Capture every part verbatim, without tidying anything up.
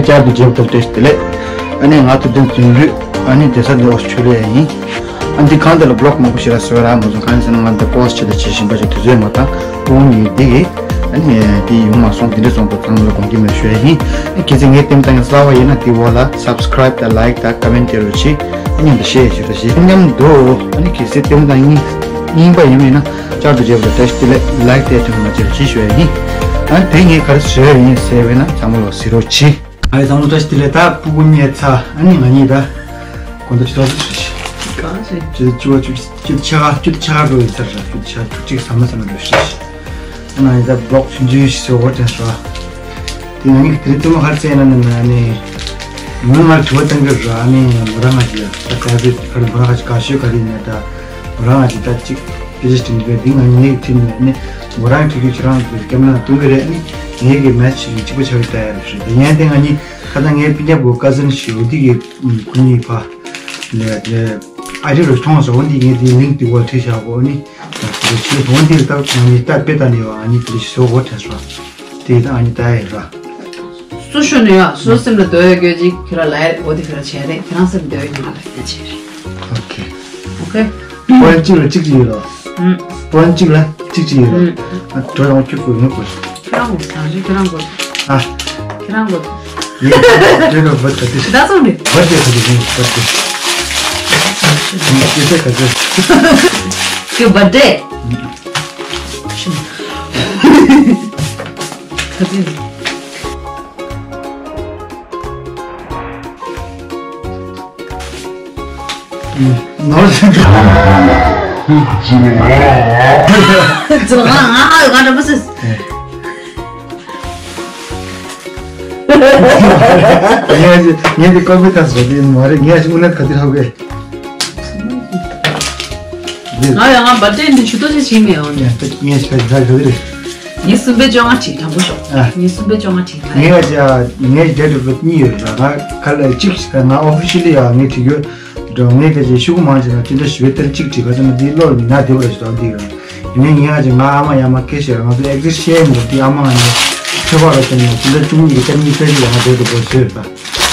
བསྐྱར་དུ་མཇལ་བ་དང་བཀྲ་ཤིས་བདེ་ལེགས། ཨ་ནི་ང་ཐུབ་བསྟན་རྫུན་རྒྱུད། ཨ་ནི་བསྡད་ས་འདི་ཨོ་སི་ཁྲུ་ལི་ཡ་ཡིན། ཨ་འདི་གང་འདི་ལ་བི་ལོག་མང་པོ་ཞིག་རག་སོང་ར། མ་སོང་གང་ཡིན་ཟེར་ན་ང་འདི་པོ་སི་ཊི་བྱེད་དང་བྱེད་བཞིན་པ་ཞིག་དུས་ཚོད་མ་བཏང་། ཨོ་ནི་འདི་གི་ཨ་ནི་འདི་ཡོང་མ་སོང་། འདི་འདྲ་སོང་པ་ཚང་མ་ལ་དགོངས་འགལ་མེད་ཞུ་ཡ་ཡིན། ཨ་གལ་སྲིད་ངའི་ལྟད་མོ་ལྟ་མཁན་གསར་པ་ཡིན་ན་འདི་འོག་ལ་སབ་སི་ཀ་རའིབ་དང་ལའིཀ་དང་ཀོ་མེན་ཊི་སྟེར་རོགས་གྱིས། ཨ་མཉམ་དུ་ཤེར་ཞུ་རོགས་གྱིས། མཉམ་དུ་ཨ་ནི་གལ་སྲིད་ལྟད་མོ་ལྟ་མཁན་རྙིང་པ་ཡིན་པ་ཡིན་ན་བསྐྱར་དུ་མཇལ་བ་དང་བཀྲ་ཤིས་བདེ་ལེགས། ལའིཀ་དེ་ཐོན་མ་བརྗེད་རོགས་གྱིས་ཞུ་ཡ་ཡིན། ཨ་དེ་ངས་ག་རེ་བཟོས་ཡིན་ཟེར་བས་ན་ཚང་མ་ལ་གཟིགས་རོགས་གྱིས། ཨ་ཡེ་ཚང་མ་བཀྲ་ཤིས་བདེ་ལེགས། ད་ཕྲུ་གུ་རྙེད་ཚར། ཨ་ནི་ང་གཉིས་ད་དགོང་དག་ཅི་ཐོག་ཏུ་ཞུ་ཞིག་གང་ཞིག་བཅུ་བཅུ་བཅུ་བཅུ་ཆ་ག་བཅུ་ཆ་ག་འགྲོ་ཡིན་ཚར་ར། བཅུ་ཆ་བཅུ་གཅིག་ཟ་མ་ཟ་མ་འགྲོ་ཞིག་ཨ་ནི་ད་བི་ལོག་ཆུང་ཆུང་ཞིག་བཟོ་དགོས་དྲན་སོང་། དེ་ང་གཉིས་ཀྱི་དེ་རིང་ལྟད་མོ་ག་རེ་བཙལ་ན་ནི་ང་ནི་ངོ་མ་དྲི་བ་བཏང་གི་ར། ཨ་ནི་མོ་རང་ང་ཅི་ཡ་ད་ག་རེ་ག་རེ་མོ་རང་ང་ཅི་ག་ཤོད་ག་རེ་ཡིན་ན་ད། མོ་རང་ང་ཅི་ད་ཅིག་སྐད་ཆ་དྲིས་འདུག་པས། འདི་ང་ངའི་ཁྲིད་ནས་ནི་མོ་རང་ཁྲིད་རྒྱུ་ཁྱེད་རང་ཚོའི་སྐྱབས་གནང་གཏོང་གི་རེད། ནི་ངའི་གི་མེ་ཆི་གཅིག་པ་ཆགས་ཡོད་ད་ཡ་རེད་ཞུ། དེ་ཡན་དེ་ང་གཉིས་ཁ་སང་ངའི་སྤུན་ཀྱག་བུ་ཀ་ཟིན་ཞུ་འདི་གི་ཁོ་གཉིས་ཕ་ལས་ཨ་རི་རུ་མཐོང་སོང་། འོ་འདི་ངས་འདི་ལིང་ཀི་འདི་བ་ཁྲིད་བཞག་གོ། ནི་ད་ཁོ་ཁྲིད་འོ་འདི་ལྟར་ང་གཉིས་ལྟ་དཔེ་ལྟ་ནས་བ་ང་གཉིས་དེ་འདྲ་ཞིག་བཟོ་དགོས་དྲན་སོང་། དེ་ད་ང་གཉིས་ལྟ་ཡ་ཡིན་ར། སུ་ཞུ་ནས་ཡ་སུ་སེམས་ལ་འདོད་ཡོད་སྐྱོ་ཅིག་ཁྱེད་རང་ལ་འོ་དེ་ཁྱེད་རང་བྱས་རེད། ཁྱེད་རང་སེམས་འདོད་ཡོད་ཉིད་ལ་ལས་བྱས་རེད། ཨོ་ཁེ། ཨོ་ཁེ། པོན་གཅིག་ལ་གཅིག་གཅིག་ཡོད་རོ། ཨུམ། པོན་གཅིག་ལ་གཅིག་གཅིག་ཡོད་རོ། ཨུམ། ཨ་གྲོ་ཡང་ཁྱོད་ཀོ་ཡོད་ཀོ། ཁྱེད་རང་གོ་ཐང་ཞིག་ཁྱེད་རང་གོ། ཨ། ཁྱེད་རང་གོ། ཡེ་ད་རོ་བ་ད་དེ། ད་སོང་ནི། བ་དེ་ག་དེ་ཡིན་བ་དེ། ཁྱེད་ཚེ་ག་ཚེ། ཁྱེད་བ་དེ། ག་ཚེ། ནོར་སྲིད་འགྲོ། ཙི་ང་ང་ང་ང་འདྲ་མ་སྲིད། ངས་ངས་འདི་ཀོ་པི་ཐག་བཟོ་དེ་མ་རེད། ངས་ཞིག་དངོས་གནས་ག་དུས་ཧ་གོ། ང་ཡང་ང་བ་ཏྲེ་འདི་ཆུ་ཏོ་ཆེ་ཞིག་མེད་འོང་ནས། ངས་ངས་ཞིག་ད་ག་རེད། ངས་གསུམ་པའི་བཅོ་ལྔ་བྲིས། དང་པོ་ཤོག་ཨ། ངས་གསུམ་པའི་བཅོ་ལྔ་བྲིས་ང་། ངས་ཀྱང་ངས་རྒྱ་གྲུབ་པ་གཉིས་ཡོད་ར། ང་ག་ལ་གཅིག་ཞིག་ང་ཨོ་ཕི་ཤི་ལི་ཡ་ངས་བྲིས་ཡོད་འགྲོ། ངས་ཀྱང་ཅིག་ཤུ་གུ་མང་ཅིག་ན་ཅི་འདྲ་ཞུ་བའི་ལྟར་གཅིག་བྲིས་པ་ཙམ་ན་འདི་བློ་ལ་མི་ན་བདེ་བ་ར་ཞིག་དང་འདི་ར། ཡིན་ནའི་ངས་ང་ཅིག་ང་ཨ་མ་ཡ་མ་སྐད་ཤེས་ར། ང་ཚོ་ཨེག་ཟིཊ་ཤེས་མོ་འདི་ཨ་མ་ང་ནས་ཆོས་པ་ར་ཙམ་ན་ཅི་འདྲ་བཅུ་གཉིས་ཀྱི་གཏན་གཉིས་ཚར་གྱི་ཡ་ང་བྲིས་འདུག་གོ་ཞུས་ར།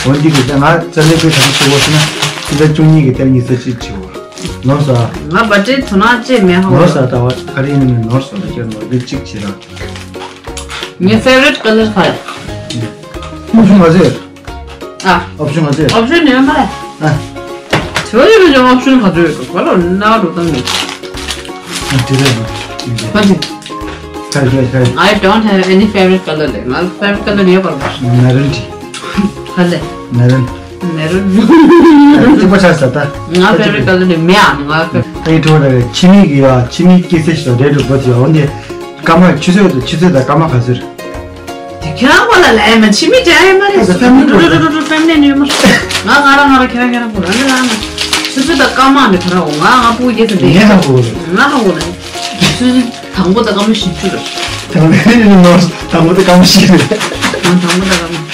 འོ་འདི་གི་ང་རྩ་ལས་པའི་ད་ཤུ་གུ་ཟེར་ན་ཅི་འདྲ་བཅུ་གཉིས་ཀྱི་གཏན་གཉིས་ཚར་གཅིག་བྲིས་འོ། ནོར་སོང་། ང་བ་ཏྲེ་དོ་སྣང་བྱེད་མེད་ཧ་གོ། ནོར་སོང་། ད་བ་ག་རེ་ཡིན་ནའི་ནོར་སོང་། ད་ཁྱོད་ནོར་འདི་གཅིག་བྱེད་ར། ངའི་ཕེ་ཝ་རི་ཊི་ཀ་ལར་ག་རེ། ཨོབ་ཤན་ག་ཚོད། ཨ། ཨོབ་ཤན་ག་ཚོད། ཨོབ་ཤན་ཡོད་མ་རེད། ཨ། དེ་བ་ཡོད་མ་རེད། ཨོབ་ཤན་ག་ཚོད་ཡོད་ག་ལ་ན་རུ་བཏང་ནས། ཨ་དེ་རེད་ན། ག་ཚོད། ག་ཚོད་ག་ཚོད། I don't have any favorite color ལས། ང་ཕེ་ཝ་རི་ཊི་ཀ་ལར་ཡོད་པར་མ་ཤེས། མེ་རུན་བྲིས། ག་ལས། མེ་རུན། མེ་རུན། གཅིག་པ་ཆགས་ས་ད། ང་ཕེ་ཝ་རི་ཊི་ཀ་ལར་ནི་མེ་ཨ་ནི་ང་ཕེ། ཨེ་ཁྲོ་ར་རེ་ཁྱི་མིག་གི་ཡ་ཁྱི་མིག་སྐྱེ་ཚེ་ཞིག་རེད་འགྲོ་བོ་ཅི་ཡ་འོ་འདི། སྐར་མ་ཆུ་ཚོད་དང་ཆུ་ཚོད་དང་སྐར་མ་ག་ཚོད་རེད། དེ་ཁྱེད་རང་པོ་ལ་ལ་ཨེ་མ་ཁྱི་མིག་དྲན་ཨེ་མ་རེད། ཨ་ད་ཕེ་མི་ལི་རུ་རུ་རུ་རུ་ཕེ་མི་ལི་ནི་ཡོད་མ་རེད། ང་ང་རང་ང་རང་ཁྱེད་རང་ཁྱེད་རང་པོ་ལ་ནི་རང་ཆུ་ཚོད་དང་སྐར་མ་ནི་ཁྱེད་རང་འོ་ང་ང་པོ་སྐྱེ་ཚེ་དེ་ངས་ཧ་གོ་རེད། ང་ཧ་གོ་རེད། ཆུ་ཚོད། དང་པོ་དང་སྐར་མ་བཞི་བཅུ་རེད། དང་པོ་དེ་ནི་ནོར་དང་པོ་དེ་སྐར་མ་བཞི་རེད། ང་དང་པོ་དང་སྐར་མ།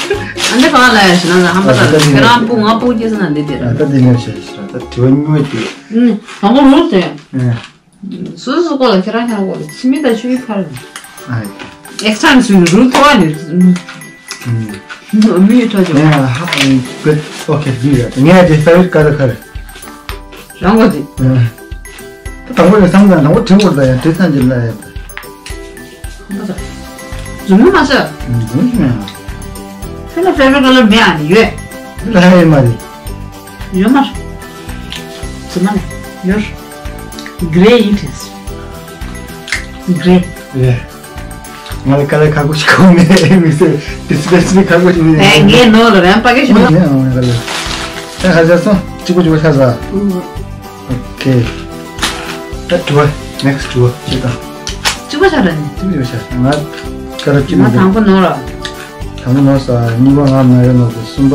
ཨ་འདི་ག་ལ་ཡ་ཞེ་ན་ང་ཧམ་པ་ད་ལ་ཁྱེད་རང་སྤུ་ང་སྤུ་སྐྱེས་ས་ན་འདི་དེ་རེད། ད་འདི་ནས་བཤད་ཤི་ར། ད་དྲི་བ་སྨྱོ་དེ། ཨུམ། དང་པོ་རུལ་དེ། ཨེ། སོ་སོ་སྐོར་ལ་ཁྱེད་རང་ཁྱེད་རང་སྐོར་ལ་ཕྱི་མི་དང་ཆོས་ཡིག་ཕར། ཨེ། ཨེག་སི་ཊ་ནི་སུ་ཡིན་རུལ་ཐོ་བ་ནི། ཨུམ། མི་ཡི་ཐོ་ཅོ། ངས་ཧ་གོ་གི། ཨོ་ཁེ་འདི་རེད། ངས་དེ་ཕ་རི་ཀ་ལ་ཁ་རེད། རང་གོ་དེ། ཨ། དང་པོ་ནས་བསམ་ན་དང་པོ་དྲི་བོར་ད་ཡང་དྲི་ཐང་ཅིག་ལ་ཡོད་པ། ཧམ་པ་ད། རྫུན་མ་མ་ཟེར། རྫུན་མ་ཡང་། ཁྱོད་ལ་ཕེ་ཝ་རི་ཊི་ཀ་ལར་མེད་ཨ་ནི་ཡོད། ལ་ཡོད་མ་རེད། ཡོད་མ་རེད། རྫུན་མ་རེད། ཡོད། གྷི་རེ་ཡིན་དྲན་སོང་། གྷི་རེ། རེད། ང་ལ་ཀ་ལར་ཁ་ཁུ་ཞིག་གོ་མེད་མི་ཟེར། དེ་སི་པེ་སི་ནི་ཁ་ཁུ་ཞིག་མེད། ཨེ་ངའི་ནོར་ལ་རན་པ་གེ་ཞིག་ནོར། ངས་ཨང་ཀ་ལར། ད་ཧ་ཅང་སོང་གཅིག་པོ་གཅིག་པོ་ཆགས་ས། ཨོ་ཁེ། ད་དྲི་བ། ནེག་སི་ཊི་དྲི་བ་ཅིག་དང་། གཅིག་པོ་ཆགས་ར་ནི། གཅིག་པོ་ཆགས་ང་ཀ་ལར་གཅིག་མ། ང་དང་པོ་ནོར་ལ། དང་པོ་ནོར་ས། གཉིས་པ་ང་མེ་རུན་ནོར་ས། གསུམ་པ།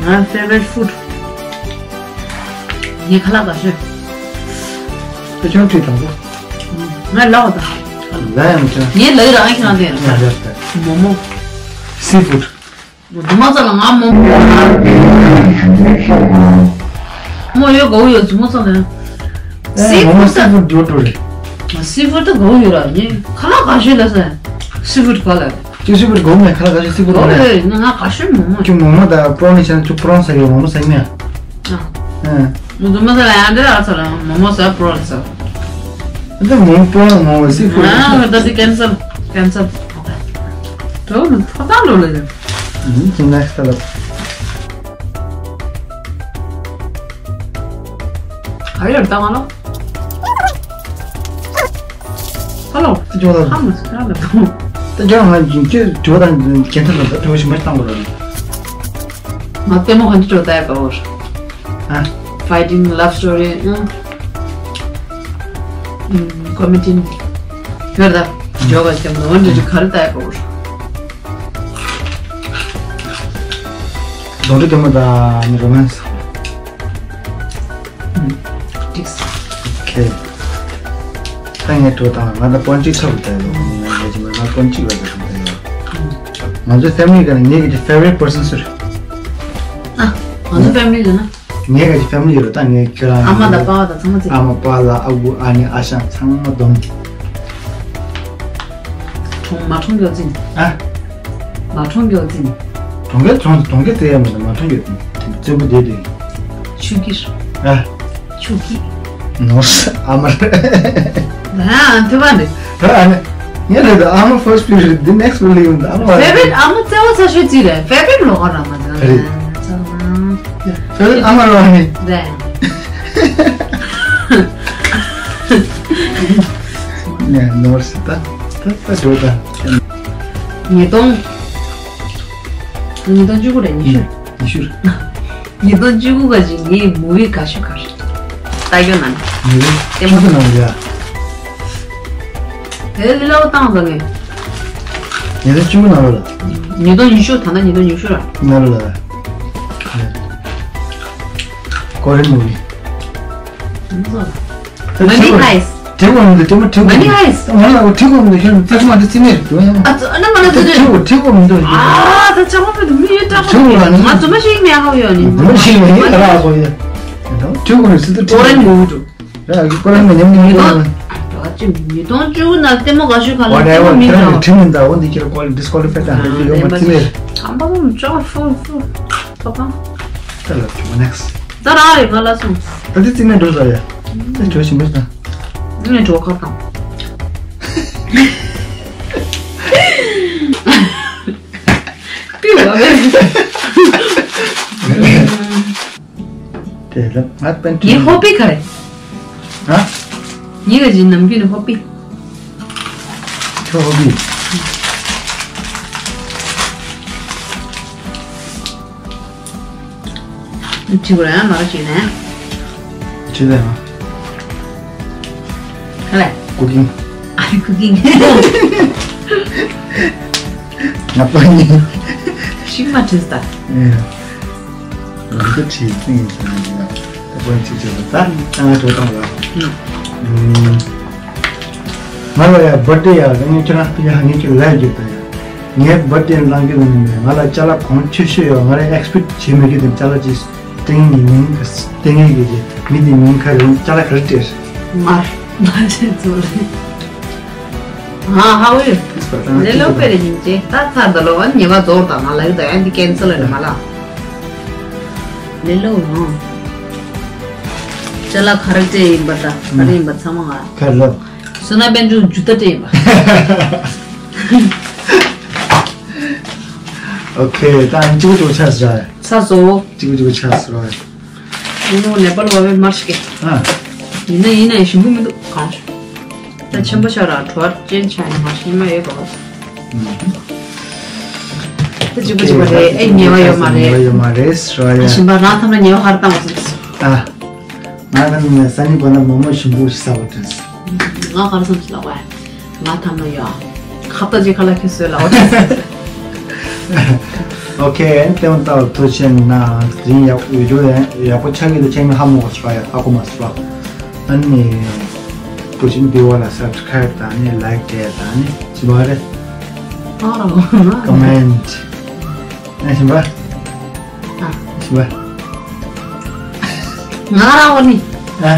ང་ཕེ་ཝ་རི་ཊི་ཕུ་ཌི། ངའི་ཁ་ལག་ག་ཤོད། ཁྱོད་ཁྲིད་དང་པོ། ང་ལ་བ་དང་། ལ་ཡང་ཁྱོད། ངའི་ལ་ཡི་རང་ཁྱེད་རང་དེ་ཡང་། ཡ་ཡ་ཡ། མོ་མོ། སི་ཕུ་ཌི། དུ་མ་ཚ་ལ་ང་མོ་མོ། མོ་ཡོད་གོ་ཡོད་དུ་མ་ཚ་ལ། ཨེ་སི་མོ་མོ་ཕུ་ཌི། སི་ཕུ་ཌི་འགྲོ་འགྲོ་རེད། སི་ཕུ་ཌི་གོ་ཡོད་ར་ངའི་ཁ་ལག་ག་ཤོད་ལ་ས། སི་ཕུཌ་གོ་ལ། ཁྱོད་སི་ཕུཌ་གོ་མེད་ཁ་ལ་ཁ་ཤས་སི་ཕུཌ་གོ་ལ། ཨེ་ང་ག་ཤོད་མོ་མོ། ཁྱོད་མོ་མོ་ད་པྲོན་ནི་ཆ་ན་ཁྱོད་པྲོན་ཟེར་གི་མོ་མོ་ཟེར་མེད། ཨ། ཨེ། མོ་ཟུ་མ་ཟ་ལ་ཡང་འདྲ་ཨ་ཚ་ལ་མོ་མོ་ཟ་པྲོན་ཟ། འདི་མོ་པྲོན་མོ་མོ་སི་ཕུཌ། ཨ་ད་དེ་ཀན་སལ་ཀན་སལ། ཐོག་ཐོག་ཐང་ལོ་ལ་ཡ། ཨུམ་ཁྱོད་ནེག་སི་ལ། ཨ་ཡར་ད་མ་ལོ། ཧ་ལོ། ཅོ་ལ། ཧ་མ་སི་ཀ་ལ་དང་། ད་ཅོ་ང་ཅི་ཅི་ཅོ་དང་ཁྱེད་ཚོ་ལ་ད་ཅོ་ཞིམ་པ་བཏང་གོ་ར། ང་ལྟད་མོ་གང་ཅི་ཅོ་ལྟ་ཡ་གོ། ཨ། Fighting love story. ཨ། ཨུམ་comedy. ཡོད་ད། ཇོ་ག་ཅམ་ལོ་འདི་ག་རེ་ལྟ་ཡ་གོ། རྡོ་རི་ལྟད་མོ་དང་ནི་romance. ཨུམ། འགྲིགས། ཨོ་ཁེ། ད་ངས་འགྲོ་དང་ང་ད་པོན་ཅིག་ཐོབ་བསྡད་ལོ། ངས་ཀྱི་མ་ང་པོན་ཅིག་ལ་འགྲོ་བསྡད་ལོ། ང་ཚོའི་family ག་ནས་ངའི་གི་favorite person སུ་རེད། ཨ། ང་ཚོའི་family ལ་ན། ངའི་ག་ཅི་family ཡོད་རེད་ད། ངའི་ཁྱོད་རང་ཨ་མ་དང་པ་ཕ་དང་ཚང་མ་ཚིག་ཨ་མ་པ་ལགས་ཨ་ཁུ་ཨ་ནེ་ཨ་ཞང་ཚང་མ་བསྡོམས། གྲོང་མ་གྲོང་མགྱོགས་འཛིན། ཨ། མ་གྲོང་མགྱོགས་འཛིན། གྲོང་ཁྱེར་གྲོང་གྲོང་ཁྱེར་དེ་ཡང་མི་འདུག་མ་གྲོང་མགྱོགས་འཛིན་བཙན་པོ་བསྡད་དེ། ཆུ་ཀིར། ཨ། ཆུ་ཀི། ནོར་ཨ་མ་རེད། ཨ་ཐོས་པ་འདི། ཨ་ཨ་ནི། ངས་ལབ་དུས་ཨ་མ་first period འདི་next period ཡོང་དུས་ཨ་མ། Favorite ཨ་མ་བརྩེ་བ་ཚ་ཤོས་ཅིག་རེད། Favorite ལོ་ག་ར་མ་ཚང་རེད། ཚང་མ། Favorite ཨ་མ་རོ་ནི། རེད། ནས་ནོར་སི་ད་ད་ད་འགྲོ་ད། ཉིས་སྟོང་། ཉིས་སྟོང་བཅུ་དགུ་རེད་ཉི་ཤུ། ཉི་ཤུ། ཉིས་སྟོང་བཅུ་དགུ་ག་ཅིག་ངའི་movie དགའ་ཤོས་ག་རེད། ལྟ་རྒྱུ་ན་ནི། ཉི་ཤུ་བཅུ་དགུ་ནང་ལ་ཡ། དེ་ལི་ལའོ་བཏང་ཟ་ངས། ཉི་ཤུ་བཅུ་དགུ་ནང་ལ་ལ། ཉིས་སྟོང་ཉི་ཤུ་ད་ལྟ་ཉིས་སྟོང་ཉི་ཤུ་ར། ནང་ལ་ལ། Korean movie། ཨང་ཟོ་ལ། Money Heist། དྲི་བ་མི་འདུག་དྲི་བ་དྲི་བ། Money Heist། ང་ལ་དྲི་བ་མི་འདུག་ཤོད་ཙག་མ་དེ་རྩིས་མེད་རེད་འདུག་ཡང་། ཨ་ཙི་ཨ་ན་མ་ན་ཙི་ཙི། དྲི་བ་དྲི་བ་མི་འདུག་ཨ་ད་ཅག་མ་མི་འདུག་མི་ཡོད་ཅག་མ་དྲི་བ་ང་ཙོ་མ་ཞིག་མེད་ཧ་ཡོད་ནི་མ་ཞིག་མེད་ཡིན་ད་ར་ཨ་ཁོ་ཡ། དྲི་བ་ནི་སི་ཏུ་དྲི་བ་མི་འདུག་ར་ཨ་ཁོ་ར་མི་ཉམས་ཉམས་ཉམས། ཉིས་སྟོང་བཅུ་དགུ་ནང་ལྟད་མོ་དགའ་ཤོས་ག་ལ་ལྟད་མོ་མི་འདྲ་བ། དྲི་མི་འདྲ་བ་འདི་ཁྱེད་ཀོ་ལི་disqualify དང་འདི་ཡོད་མ་རྩིས་མེད། ཨ་མ་ལོ་ཅག་ཧྥུ་ཧྥུ། ཐོབ་ཐང་། ད་ལ་ཅུ་next། ད་རང་རེད་ང་ལ་སོང་། ད་དེ་རྩིས་མེད་འགྲོ་ཟ་ཡ། ད་གྲོད་ཞིམ་པོ་ཞིག་དང་། ངས་གྲོད་ཁོག་དང་། པི་བ་བས། དེ་ལ་ང་པན་ངའི་ཧོ་པི་ག་རེད། ཧ། ངའི་ག་ཅི་ནམ་རྒྱུན་ནས་ཧོ་པི། ཁྱོད་ཧོ་པི། ཁྲི་གུ་ར་མ་ར་ཅིག་ནས། ཁྲི་ལས་མ། ག་ལས། Cooking། ཨ་རི་cooking། ང་པ་ནི། ཤིག་མ་ཁྲིས་ད། ཨེ། ང་ཚོ་ཁྲིས་ཏིང་ཡིན་ཟེར་ན་ཡིན་ན། ད་པོ་ཡིན་ཅིག་བྱེད་པ་ད་ང་ཚོ་གཏོང་བ། ང་ལ་ཡ་birthday ཡ་ལ་ངས་ཁྱོད་རང་ཡ་ངས་ཁྱོད་ལ་རྒྱུ་ད་ཡ། ངའི་birthday ལ་ལངས་རྒྱུ་ལ་ནི་ང་ལ་ཅ་ལག་གོང་ཆེ་ཤོས་ཡོད། ང་རང་expect བྱེད་མི་རྒྱུ་དེ་ཅ་ལག་ཅིག་སྟེང་ནས་མིང་སྟེང་ནས་གི་མི་དེ་མིང་ཁ་རེད། ཅ་ལག་ག་རེ་སྤྲད། མར་མ་བྱེད་ཚོ་རེད། ཨ་ཧ་ཝེ། ལེ་ལོ་པེ་རེ་ཡིན་ཅེ་ད་ཚར་ད་ལོ་ཨ་ཉེ་བ་རྫོགས་དང་ང་ལ་ཡི་ད་ཡ་འདི་cancel ལ་མ་ལ། ལེ་ལོ་ཡང་། ཅ་ལག་ག་རེ་སྤྲད་ཡིན་པ་ད་ག་རེ་ཡིན་པ་ཚང་མ་ང་། ག་ལོ། བསོད་ནམས་དཔལ་འབྱོར་འཇུ་ད་སྤྲད་ཡིན་པ། ཨོ་ཁེ། ད་ཨ་ནི་གཅིག་པུ་གཅིག་པུ་ཆགས་སོང་ར། ཆགས་སོང་། གཅིག་པུ་གཅིག་པུ་ཆགས་སོང་ར། ཨ་ནི་ནེ་པཱལ་བ་བའི་མར་ཤི་ཀེ། ཨ། ཡིན་ན་ཡིན་ན་ཞིམ་པོ་མི་འདུག་གང་ཞིག་ད་ཆེན་པོ་ཆགས་ར་བྲོ་བ་ཅན་ཆགས་ཡིན་མ་ཤི་མ་ཡོད་པ། ཨ། ད་གཅིག་པུ་གཅིག་པུ་རེད། ཨེ་ཉེ་བ་ཡོད་མ་རེད། ཉེ་བ་ཡོད་མ་རེད་ཟེར་བ་ཡ། ཞིམ་པ་རང་ཐམ་ན་ཉེ་བ་ཧར་བཏང་བ་ཟེར། ཨ། ང་ནི་སང་ཉིན་དགོང་ན་མོག་མོག་ཞིམ་པོ་ཞིག་ཟ་བ་དྲན་སོང་། ང་ག་རེ་བསམ་གྱི་ལབ་པ། ང་ཐ་མ་ཡོད། ཁ་བཏགས་ཅིག་ཁ་ལག་ཁྱེར་སོང་ལབ་པ་དྲན་སོང་། ཨོ་ཁེ། ཨན་ལྟད་མོ་ལྟ་བར་ཐུགས་རྗེ་ཆེ་གནང་། དེ་རིང་ཡག་video ཡག་པོ་ཆགས་ཀྱི་འདུག་ཆེན་མོ་ཧ་མོ་གོ་ཤི་པ་ཡ་ཧ་གོ་མ་སོང་། ཨ་ནི་བུ་ཆེན་བི་བ་ལ་subscribe དང་ནི་like བྱས་དང་ནི་ཅི་མ་རེད། ཨ་རོ། comment ཨ་ཞིམ་པ། ཨ། ཞིམ་པ། ང་རང་བ་ནི། ཨ།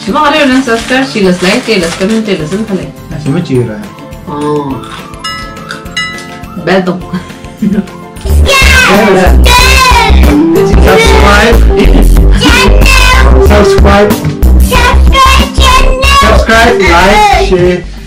ཞིམ་པ་ག་རེ་ཡོད་ན་subscribe ཞིག་ལ་like བྱེད་ལ་comment བྱེད་ལ་སེམས་ཁ་ལས། ཨ་ཞིམ་པ་ཅི་ཡོད་ར། ཨོ། bell དང་། Subscribe. Subscribe. Subscribe, like, share.